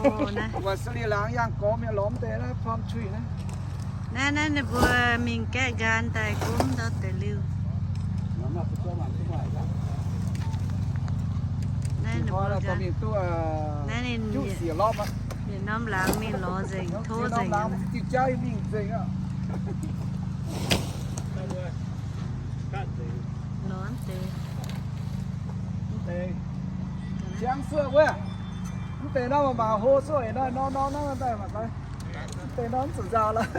Oc, naaiv. Wuov Sri Lanka yangh gormx mienh lorz mv deix naaiv palm tree naaiv. Naaiv, naaiv ninh mbuo mingh gaeqv nqaang daaih gomv ndau deix liuh. Naaiv ninh mbuo naaiv ninh yietc norm laangz mingh lorz nzengc, tov nzengc. Lorz deix. Mv deix. Ciangv suoqv wuov. Mv deix nor maaih hlo suoqv eix nor, nor, nor, nor, mv deix nor mv zuqc nzauh lorqc.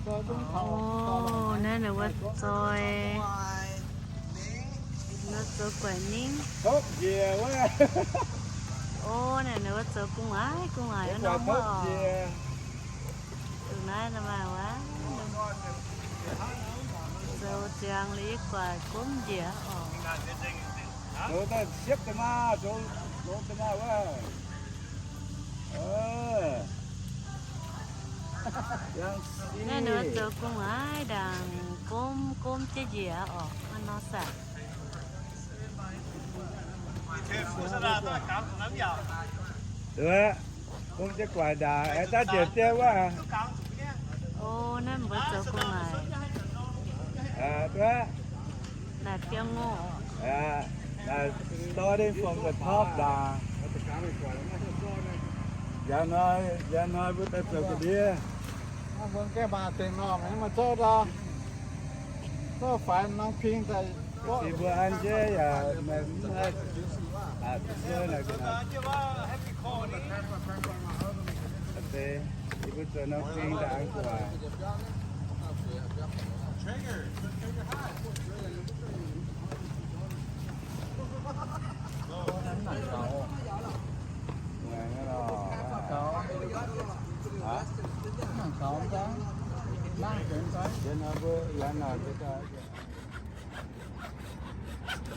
Oc, naaiv ninh wuov zoi, naaiv zoux guaix ningv. Oc, naaiv ninh wuov zoux gu'nguaaic, gu'nguaaic wuov norm wuov oc. Zuqc naaiv maaih wuov zoux ziangx liuz yie guaix gomv njiec oc. Zoux daaih siepv deix maah, zoux longx deix maah wuov. Naaiv ninh zoux gu'nguaaic ndaangc, gomv gomv jienv njiec oc, wuov nor saah. Gomv jienv guaix ndaangc, aengx daav njiec jienv wuov. Naaiv mbuo zoux gu'nguaaic. Naaic biauv ngorc. Naaiv starting from the top ndaangc. Njang hnoi, njang hnoi mbuo daaih zoux ga'ndiev. Mbuo gaengh maaih dingc normh maiv maaih zorqv ndau. Zorqv faix norm ping daaih. Mbuo an jienv yaac maiv, maiv, aa, zuqc zuov naaic ga'naaiv. Aa, deix, yie mbuo zoux norm ping daaih an gu'nguaaic.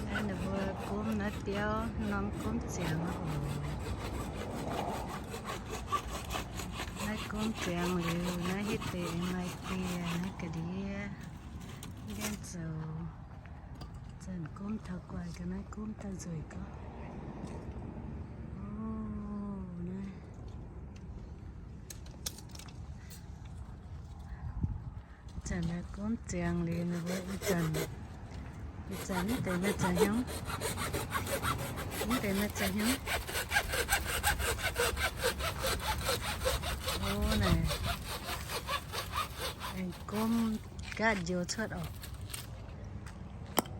Naaiv ninh mbuo gomv naaiv biauv norm gomv ziangx oc. Naaiv gomv ziangx liuz, naaiv hitv deix maaih dieh naaiv ga'ndiev. Mv gaengh zoux. Zanc gomv taux guaix ga'naaiv gomv daaih nzueic gorngv. Oc, naaiv. Zanc naaiv gomv ziangx liuz ninh mbuo ih zanc, ih zanc mv deix maaih ziangx hnyouv, mv deix maaih ziangx hnyouv. Oc, naaic aengx gomv gaatv njoux cuotv oc.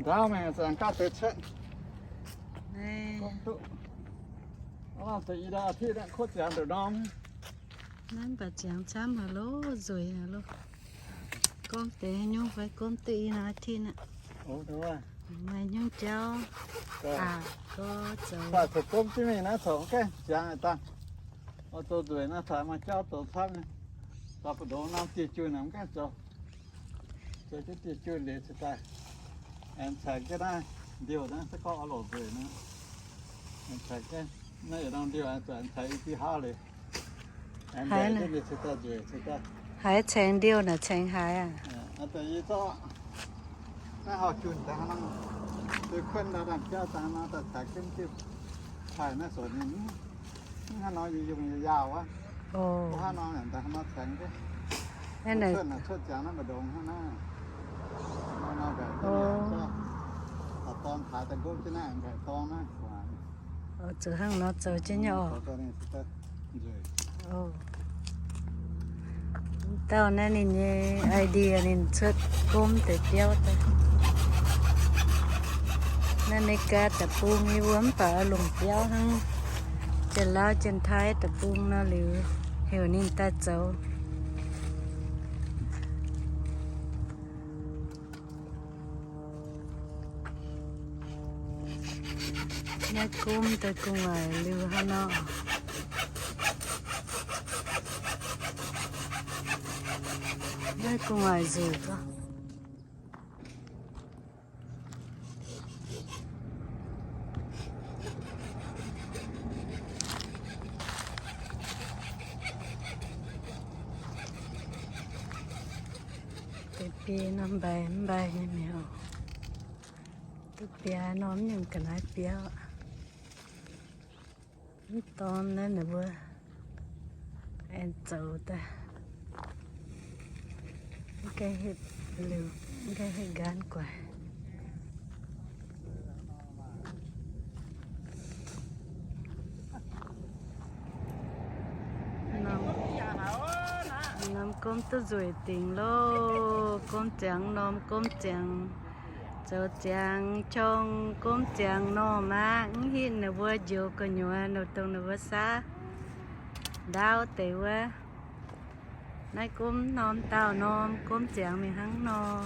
Ndaauv mingh zanc gaatv deix cuotv. Gomv duqv. Deix i norm อาทิตย์ naaiv kuotv ziangx ndongc norm. Naaiv mv baac ziangx camv haic loh, nzueic haic loh. Gomv deix nyungc fai gomv duqv i norm อาทิตย์ aqv. Maaih nyungc jauv aqc gorx zoux. Daaih coc gomv jienv mingh naaiv coc gaengh ziangx daaih. Oix zoux nzueic naaiv caux maaih jauv zoux camv nyei. Daaih mbu'ndongx norm dieh junh naaic mv gaengh zoux. Zoux jienv dieh junh liuz cingx daaih aengx caengx jienv naaiv ndiuh naaiv, se gorngv oix longc nzueic nor, aengx caengx jienv naaiv yietc norm ndiuh aengx zuqc aengx caengx i dieh hauv liuz, aengx nzueic cingx daaih nzueic cingx daaih. Haiz caengx ndiuh naaic caengx haaix aqv? Daaih yie zorqv naaiv hauh junh daaih hnangv, duih kuonv ndau dangh jauv daaih hnangv nor daaih caengx jienv diuh taaih naaiv zoux ninh mv hnangv nor yungh yungh yaac yaauh wuov. Mv hnangv nor daaih hnangv nor caengx jienv. Cuotv naaic cuotv ziangx naaiv mbu'ndongx hnangv naaiv. Nor nor mbaeqc dorn taaix daaih nqopv jienv naaiv mbaeqc dorn naaiv. Zuqc hnangv nor zoux jienv nyei oc. Dauh naaiv ninh nyei idea ninh cuotv gomv deix biauv daaih. Naaiv America deic-bung yie mbuo mv baac oix longc biauv hnangv. Janx-Lauv Janx-Taiv deic-bung nor liuz, heuc ninh daaih zoux. Naaiv gomv daaih gu'nguaaic liuz hnangv nor. Naaiv gu'nguaaic nzueic gorngv. Deix biei nor mbaih mv mbaih nyei mi'aqv. Duqv biaa norm nyungc ga'naaiv biauv. Mv dorn naaiv ninh mbuo aengx zoux daaih. Mv gaengh hitv liuz, mv gaengh hitv nqaanv guaix. Norm gomv duqv nzueic dingc loh. Gomv ziangx norm, gomv ziangx zoux ziangx qong, gomv ziangx normh aqv. Mv hitv ninh mbuo njoux gu'nyuoz, ninh dongh ninh mbuo saav ndaauv deix wuov. Naaiv gomv norm dauh norm, gomv ziangx mingh hnangv nor.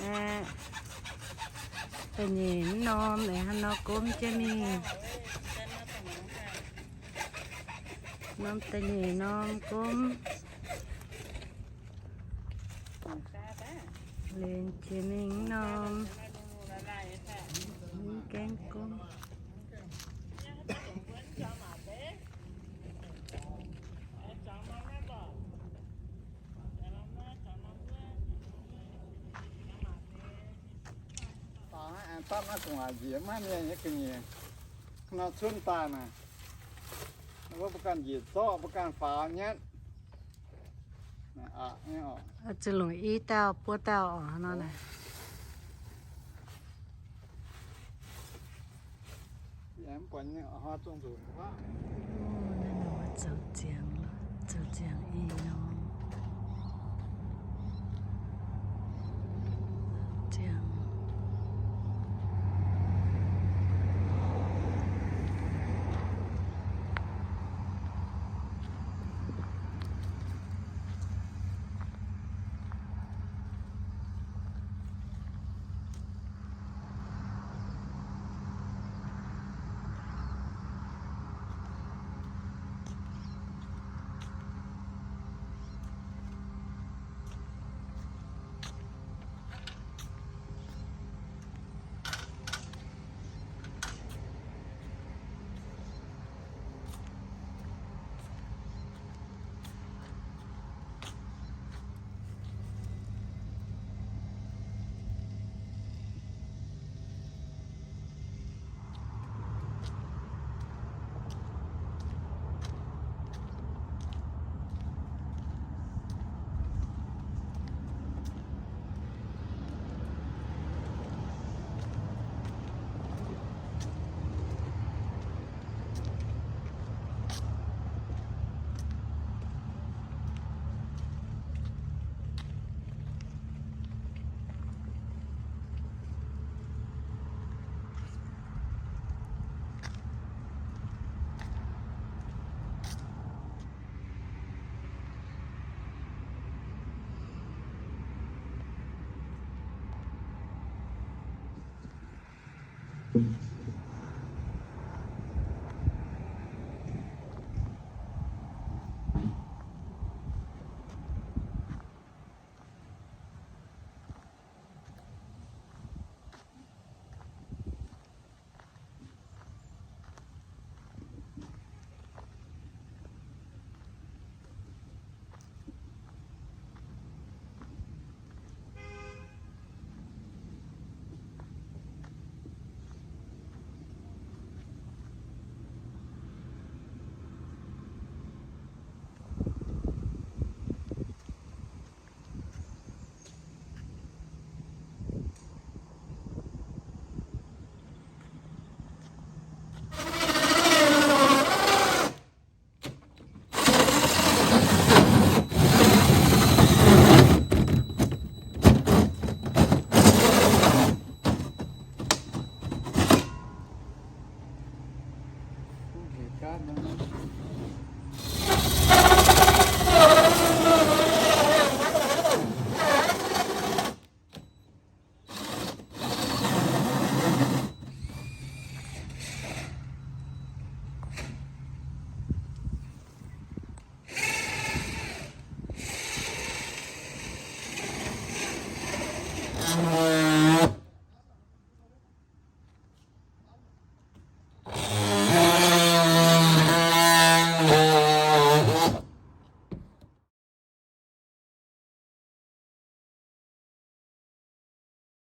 Aeqv, da'nyeic norm aeqv, hnangv nor gomv jienv mingh. Norm da'nyeic norm gomv. Liuz jiex mingh norm, mv gaengh gomv. Dangh naaiv aengx dapv naaiv gu'nguaaic njiec maiv mienh nyei ga'nyiec. Nor cunv daaih naaic, wuov mbuo ganh njiec zorqv, mbuo ganh faaux nyatv. Zuqc longc i dauh buo dauh oc nor naaic. Zoux ziangx, zoux ziangx i nor. Ziangx.